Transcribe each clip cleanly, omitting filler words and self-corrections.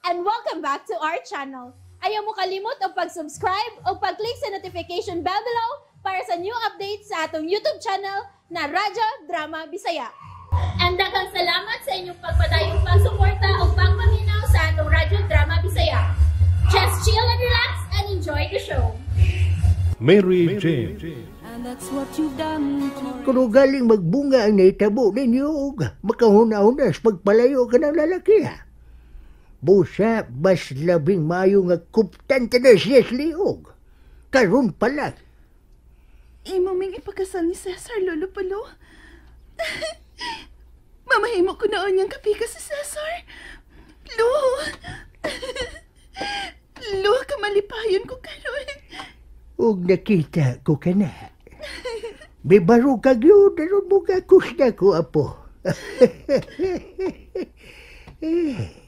And welcome back to our channel. Ayaw mo kalimot og pag-subscribe o pag-click sa notification bell below para sa new updates sa atong YouTube channel na Radyo Drama Bisaya. And daghang salamat sa inyong pagpadayong pagsuporta o pagpaminaw sa atong Radyo Drama Bisaya. Just chill and relax and enjoy the show. Mary Jane. And that's what you've done to Kung galing magbunga ang nahitabo ninyo, ug makahuna-huna sa pagpalayo ka ng lalaki ha. Busa, mas labing maayo nga kuptan ta na siya sa liog. Karon pa lang. Imo ming ipakasal ni Cesar, Lolo Palo. Mamahimo ko noon niyang kapika si Cesar. Lo! Lo, kamalipayon ko karon. Ug nakita ko ka na. May baro ka gyud, aron mo gakus na ko, apo. Eh,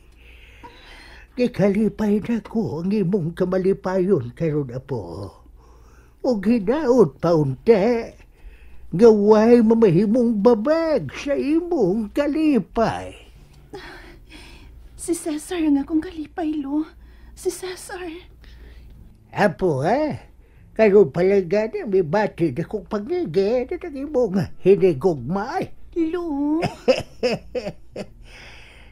gikalipay na ko ang imong kamalipayon karon, apo. Ug hinaot pa unta, nga way mamahimong babag sa imong kalipay. Si Cesar ang akong kalipay, Lo. Si Cesar. Apo, ha? Karon pala gani, may bati na kong pagigid at ang imong hinigugma. Lo,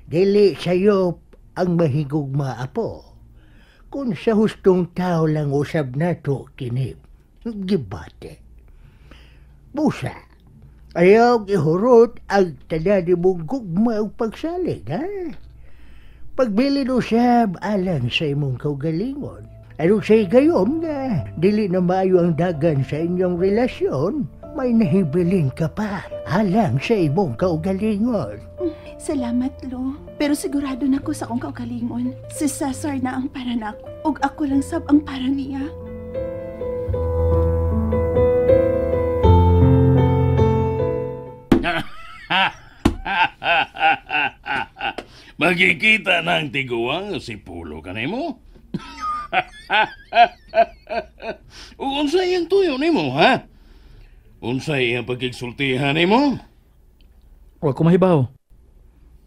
Dili sa'yo ang mahigugma, apo. Kung sa hustong tao lang usab nato kini, gibate. Busa, ayaw ihurot ang tanan mong gugma ug pagsalig, ha? Pagbilin usab alang sa imong kaugalingon. Aron sa higayon nga, dili na maayo ang dagan sa inyong relasyon, may nahibilin ka pa alang sa imong kaugalingon. Salamat, Lo. Pero sigurado na ko sa akong kaugalingon. Si Cesar na ang para nako. Ug ako lang sab ang para niya. Magkikita ng tiguang si Pulo kanimo? Unsay iyang tuyo nimo, ha? Unsay iyang pagkigsultihan nimo? Wa ko mahibaw.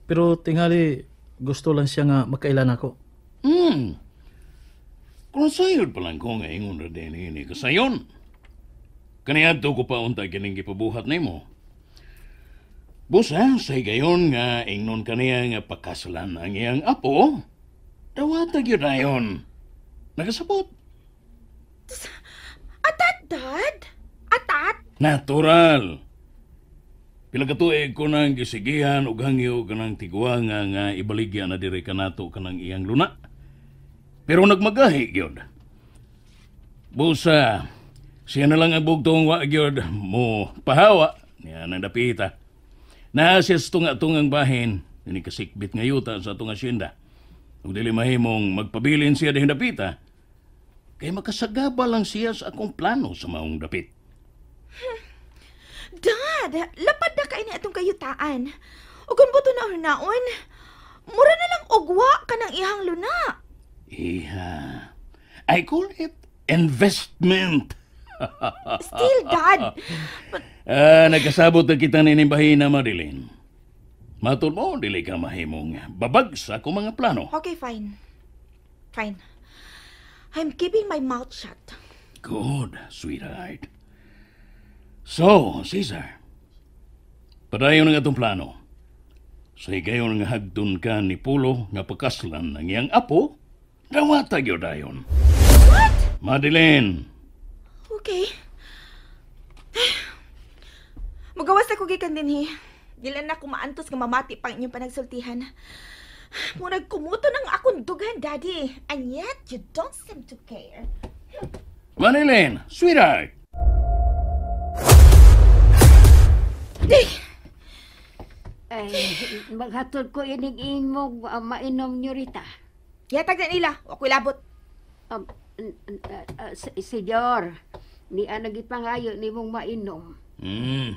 Pero tingali gusto lang siya nga makailan ako. Kung sayod pa lang ko nga ingon ra din ini kasayon. Kaniadto ko pa unta kining gipabuhat nimo. Busa sa higayon nga ingnon kaniya nga pakasalan ang iyang apo, dawata gyud ayon. Nagasabot. Atat, Dad? Atat? Natural. Pila ka tuig ko nang gisigihan og hangyo kanang tiguanga nga ibaligya na diri kanato kanang iyang luna. Pero nagmagahi gyud. Busa, siya na lang ang bugtong wa gyud mo pahawa niya nang dapita. Naa siya sa tunga-tungang bahin, ini kasikbit nga yuta sa atong asyenda. Ug dili mahimong magpabilin siya dihin dapita, kay makasagaba lang siya sa akong plano sa maong dapit. Dad, lapad na kay ni atong kayutaan. Ug kung buto na hunaon, mura na lang ugwa ka ng ihang luna. Iha, I call it investment. Still, Dad. But, Nagkasabot na kita nining bahina, Madeline. Matud mo, dili ka mahimong babag sa akong mga plano. Okay, fine. Fine. I'm keeping my mouth shut. Good, sweetheart. So, Cesar, padayon ang atong plano. Sa higayon nga hagdon ka ni Pulo nga pagkaslan ng iyang apo, dawata gyud dayon. What? Madeline. Okay. Magawas na ko gikan dinhi. Dili na ko maantos nga mamati pang inyong panagsultihan. Murag kumuto ng akong dughan, Daddy. And yet, you don't seem to care. Madeline, sweetheart. Ay, maghatod ko inig imog mainom niyo Rita. Yatag na nila, wa ko'y labot. Senyor, ni ang nagipangayo nimong mainom.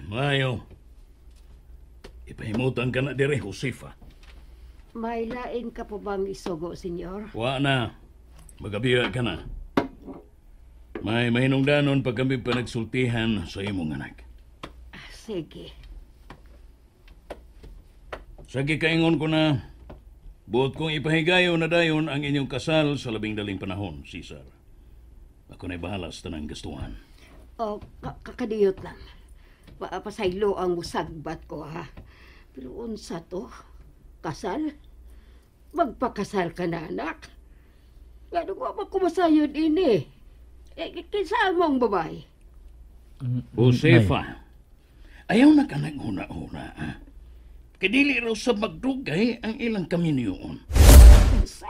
Maayo. Ipahimutan ka na dire, Josefa. May lain ka po bang isugo, senyor? Wa na. Magabiya ka na. May mahinungdanon pag kami panagsultihan sa imong anak. Sige. Sa gikaingon ko na, Buot kong ipahigayon na dayon ang inyong kasal sa labing daling panahon, Cesar. Ako na'y bahala sa tanang gastuhan. O, kakadiyot lang. Pasaylo ang musagbat ko, ha? Pero unsa to? Kasal? Magpakasal ka na, anak. Gano'n ko magkumasayon ini? Eh, kinsa mong babae? Josefa, ayaw na ka naghuna-huna, ha? Kadili raw sa magdugay ang ilang kaminyoon. Unsa?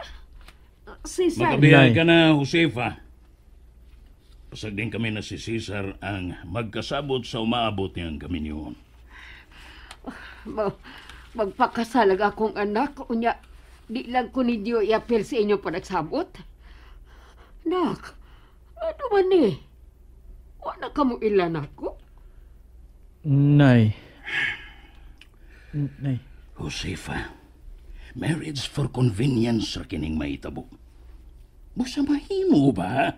Cesar. Magkabihay ka na, Josefa. Pasag din kami na si Cesar ang magkasabot sa umaabot niyang kaminyoon. Magpakasal ang akong anak. Unya, di lang ko ninyo i-apel sa inyo panagsabot. Nak, ano man eh? Wala ka mo ilan ako? Nay. Nay. Josefa, marriage for convenience ra kining mahitabo. Busa mahimo ba?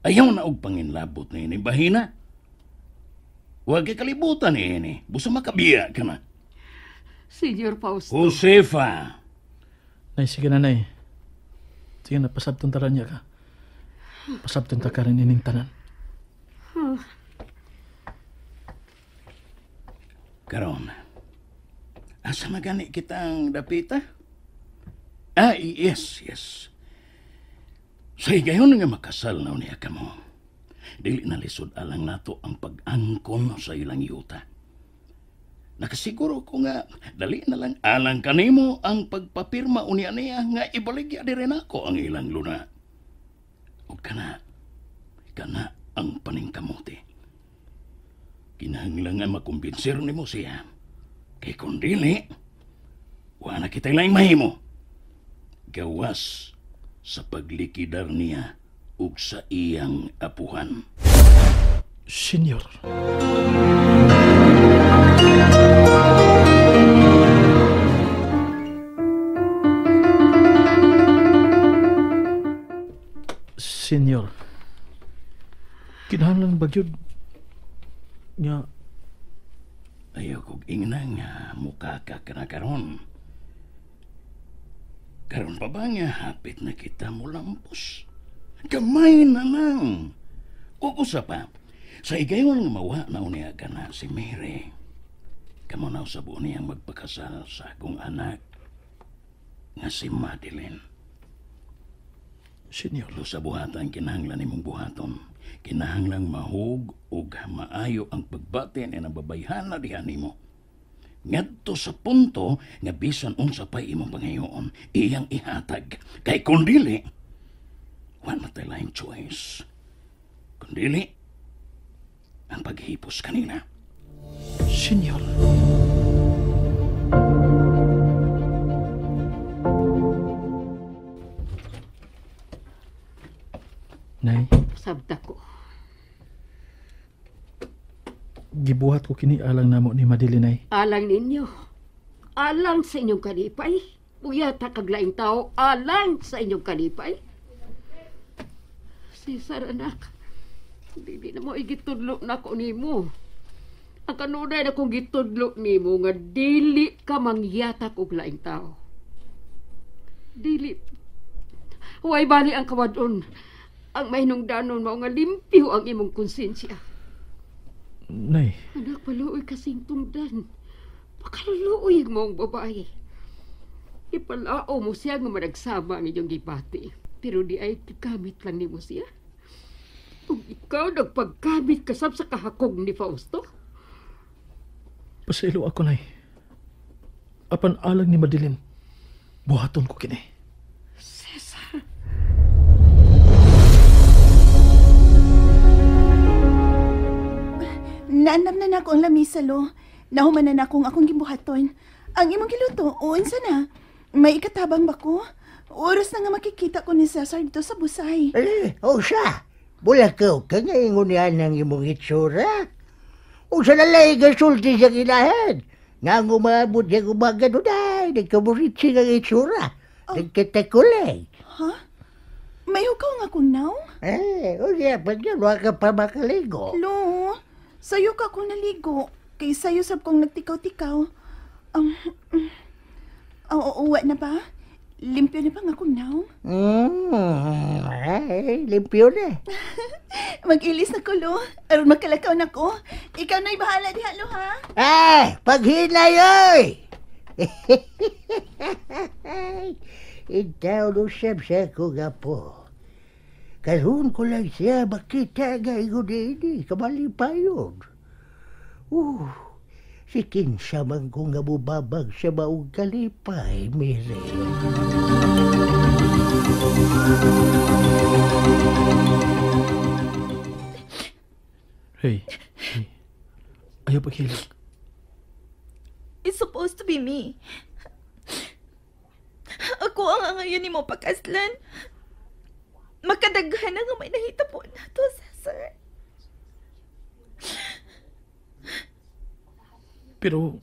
Ayaw na og panginlabot na ini bahina. Huwag kay kalibutan ini. Busa makabiya ka na. Senyor Fausto. Josefa! Nay, sige na, Nay. Sige na, pasabton tara niya ka. Pasabton ta ka rin ining tanan. Karon, asa magani kitang dapita? Ah, yes, yes. Sa higayon nga makasal na niya kamo, dili na lisod alang nato ang pag-angkon sa ilang yuta. Nakasiguro ko nga, dali na lang alang kanimo ang pagpapirma unya niya nga ibaligya diri nako ang ilang luna. O kana ang paningkamote. Kinahanglan nga makumbinser nimo siya. Kay kung dili, wala kita'y laing mahimo. Gawas sa paglikidar niya ug sa iyang apuhan. Senyor. Senyor, kinahanglan ba gyud nga ayaw kog ingna nga mukha ka karon. Karon pa ba nga hapit na kita mulampos? Gamay na lang. Ug usa pa, sa higayon nga mawa na unya ka na si Mary. Kamo na usab niyang magpakasal sa akong anak nga si Madeline. Senyor. Sa buhatan kinahanglan nimong buhaton. Kinahanglang mahug ug maayo ang pagbati ni ang babayhana diha nimo. Ngadto sa punto nga bisan unsa pay imong pangayoon, iyang ihatag. Kay kun dili, wa na tay laing choice. Kun dili, ang paghipos kanila. Senyor. Nay. Sabta ko. Gibuhat ko kini alang namo ni Madeline, Nay. Alang ninyo. Alang sa inyong kalipay. Uyata kag laing tao, alang sa inyong kalipay. Cesar, anak. Dili na mo igitudlo na ko nimo. Ang kanunay na kong gitudlo nimo nga dili ka mangyatak og laing tao. Dili. Huwag bali ang kawadon. Ang mahinungdanon mao nga limpyo ang imong konsensya. Nay. Anak, paluoy kasing tungdan. Pakaluluoy mo ang babae. Ipalao mo siya nga managsama ang inyong gibati. Pero di ay gamit lang nimo siya. Kung ikaw nagpaggamit kasab sa kahakog ni Fausto. Pasaylo ako, Nay. Apan alang ni Madeline, buhaton ko kini. Cesar. Naanam na nako ang lamisa, lo. Nahuman na nakong akong gibuhaton. Ang imong giluto, unsa na? May ikatabang ba ko? Oras na nga makikita ko ni Cesar dito sa Busay. Eh, o siya. Bulakaw ka nga ingon niya ng imong itsura. O sa lalay gasulti sa kilahan. Nga ang umabot siya umaga doon ay, nagkaburitsi ng itsura. Oh. Nagkatakulay. Ha? May hukaw nga kong naw? Eh, o siya, pag yun, wala ka pa makaligo. Lo, sayo ka kong naligo. Kay sayo sab kong nagtikaw-tikaw. Oo, na ba? Limpyo na pa nga akong naong. Ay, limpyo na. Mag-ilis na ko, lo. Aron makalakaw na ko. Ikaw na'y bahala diha, lo, ha? Ay, paghinay, oy! Ikaw no siyam siya ko nga po. Karoon ko lang siya makita nga ingon ini, kamalipayon. Si kinsa man ko nga mubabag sa maong kalipay, Mary. Hey, hey. Ayaw paghilak. It's supposed to be me. Ako ang angayon ni mo pagkaslan. Makadaghan na nga may nahitabo na to, Cesar. Pero,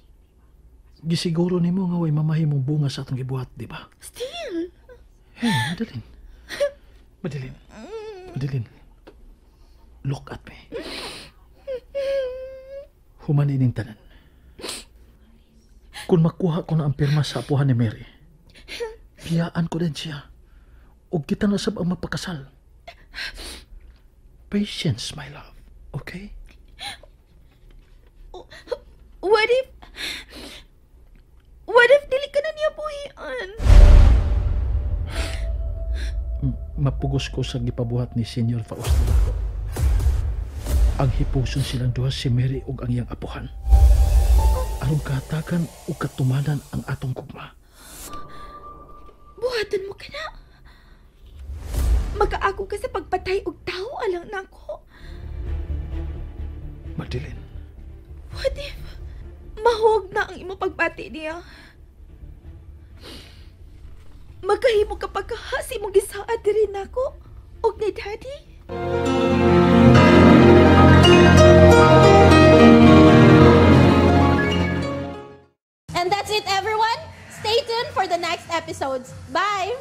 gisiguro nimo nga way mamahimong bunga sa atong gibuhat, di ba? Still. Hey, Madeline. Madeline. Madeline. Look at me. Human ining tanan. Kung makuha ko na ang pirma sa apuhan ni Mary, piyaan ko din siya. Ug kita na sab ang mapakasal. Patience, my love. Okay? What if dili ka na niya buhian? Mapugos ko sa gipabuhat ni Senyor Fausto. Ang hipuson silang duha si Mary ug ang iyang apuhan. Aron kahatagan ug katumanan ang atong gugma. Buhatan mo ka na. Makaako ka sa pagpatay og tawo alang nako. Madeline. What if mahog na ang imo pagbati niya? Magkahimo ka pagkahasi mong gisaad diri nako og ni Daddy. And that's it, everyone. Stay tuned for the next episodes. Bye!